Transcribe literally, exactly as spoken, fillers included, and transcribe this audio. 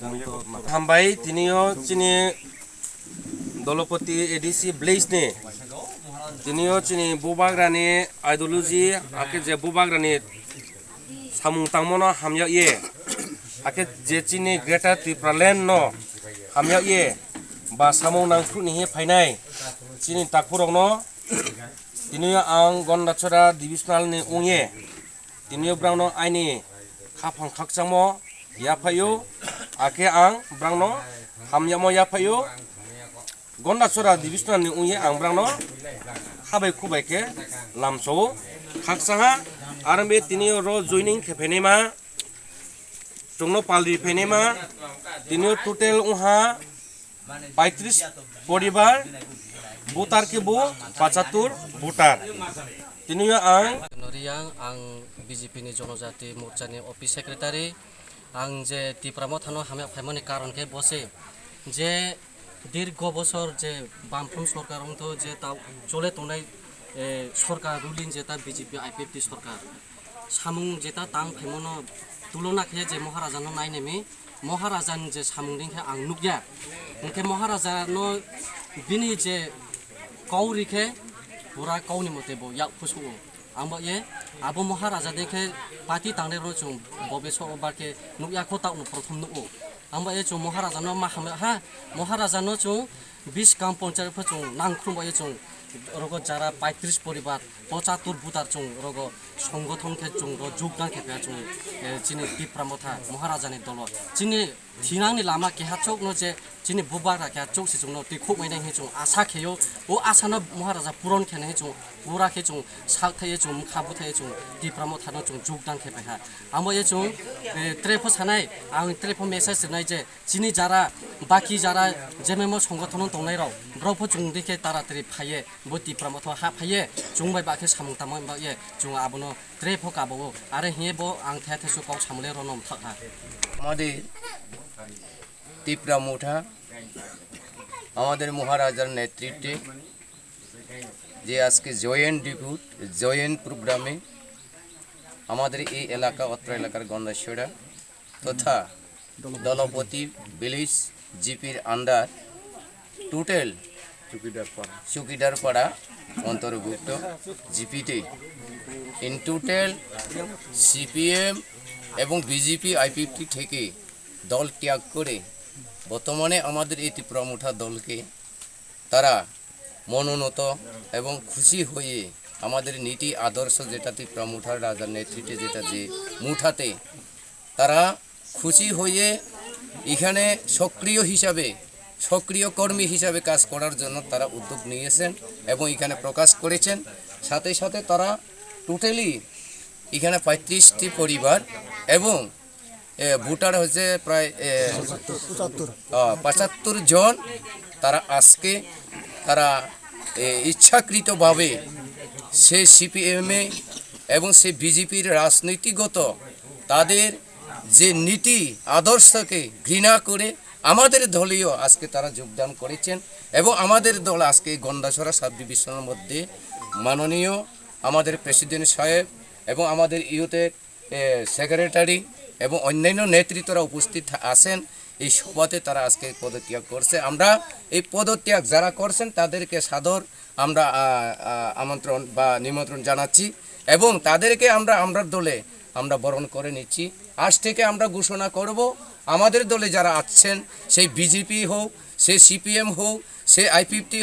Hambai, tinio chini Dolopoti A D C village ni, tinio chini bubagrani ideology, ake je bubagrani samung tangmano hamya ye, ake je chini Greater Tipraland no hamya ye, ba samung nangkru ni he phainai chini takhurokno, tinio ang Gondachora divisional ni ungye, tinio brangno aini khaphang khakchangmo yaphaio, ake ang brangno hamyamo yaphaio. Gondachora divisional ni ungye ang brangno habai khubai khe lamsao khakchaha, arang be tinio ro joining khe phainai ma, chwngno palri phainai ma, tinio total ungha paitris poribar, voter khe bo pachattur voter. Tinio ang Noriang, ang B J P ni Jonojati Morcha ni office secretary. Ang je Tipra Motha no hamya phaimani karon khe bo se je dirgo bosor je Bamfront sorkar wngtho je ta chole tongnai, eh, sorkar ruling je ta B J P I P F T sorkar. Samung jeta tang phaimano tulona khe je Maharaja no nainemi, Maharaja ni je samung ring khe ang nukya. Hwnkhe Maharaja no bini je kau ri khe pura kau ni mote bo yak phusuo. Ang bo ye abo Maharaja de khe party tangnai rw chwng bo be so bar khe nukya kho ta uno prothom nuko. Ang bo ye chwng Maharaja no ma hamya ha, Maharaja no chwng bis kam ponchar pha chwng nang khrum bo ye chwng rogo jara paitris poribar, pochattur butar chwng rogo songgothon khe chwng ro jugdan khe pha chwng, eh, chini Tipra Motha Maharaja ni dolo. Chini thinang ni lama keha chok no je chini bubagra keha chok si chwng no twi khuk mai nai hinwi chwng asa kheyo. O asa no Maharaja puron khe nai chwng pura khe chwng sak thai chwng mkha bu thai chwng Tipra Motha no chwng jugdan khe pha ha. Ang bo ye chwng, eh, trepho sanai, ang trepho message rwnai je chini jara, baki jara jememo songgothon tongnai rok, borok pho chwng dikhe taratari phaiye, bo Tipra Motha ha phaiye, chwng bai bakhe samung tangma bagye, chwng abono tre pho kabao, are hiye bo ang the the su kok samle ronom thak ha. আমাদের তিপ্রা মোঠা, আমাদের মহারাজার নেতৃত্বে যে আজকে জয়েন্ট ডেপুট, জয়েন্ট প্রোগ্রামে আমাদের এই এলাকা, অত্র এলাকার গন্ডাছড়া তথা দলপতি ভিলেজ জিপির আন্ডার টোটাল চুকিদারপাড়া অন্তর্ভুক্ত জিপিতে ইন টোটাল সিপিএম এবং বিজেপি আইপিএফটি থেকে দল ত্যাগ করে বর্তমানে আমাদের এই ত্রিপুরা মোঠা দলকে তারা মনোনত এবং খুশি হয়ে আমাদের নীতি আদর্শ যেটা ত্রিপুরা মুঠার রাজার নেতৃত্বে যেটা যে মুঠাতে তারা খুশি হয়ে এখানে সক্রিয় হিসাবে, সক্রিয় কর্মী হিসাবে কাজ করার জন্য তারা উদ্যোগ নিয়েছেন এবং এখানে প্রকাশ করেছেন। সাথে সাথে তারা টোটালি এখানে পঁয়ত্রিশটি পরিবার এবং এ, ভোটার হচ্ছে প্রায়, এ, পঁচাত্তর। আহ, পঁচাত্তর জন। তারা আজকে তারা, এ, ইচ্ছাকৃতভাবে সে সিপিএমএ এবং সে বিজেপির রাজনীতিগত তাদের যে নীতি আদর্শকে ঘৃণা করে আমাদের দলেও আজকে তারা যোগদান করেছেন এবং আমাদের দল আজকে গন্ডাছড়া সাব ডিভিশনের মধ্যে মাননীয় আমাদের প্রেসিডেন্ট সাহেব এবং আমাদের ইউথের এ, সেক্রেটারি এবং অন্যান্য নেতৃত্বরা উপস্থিত থা-, আছেন। এই সভাতে তারা আজকে পদত্যাগ করছে। আমরা এই পদত্যাগ যারা করছেন তাদেরকে সাদর আমরা, আ, আ, আমন্ত্রণ বা নিমন্ত্রণ জানাচ্ছি এবং তাদেরকে আমরা, আমরার দলে আমরা বরণ করে নিচ্ছি। আজ থেকে আমরা ঘোষণা করব, আমাদের দলে যারা আছেন, সেই বিজেপি হোক, সে সিপিএম হোক, সে আইপিএফটি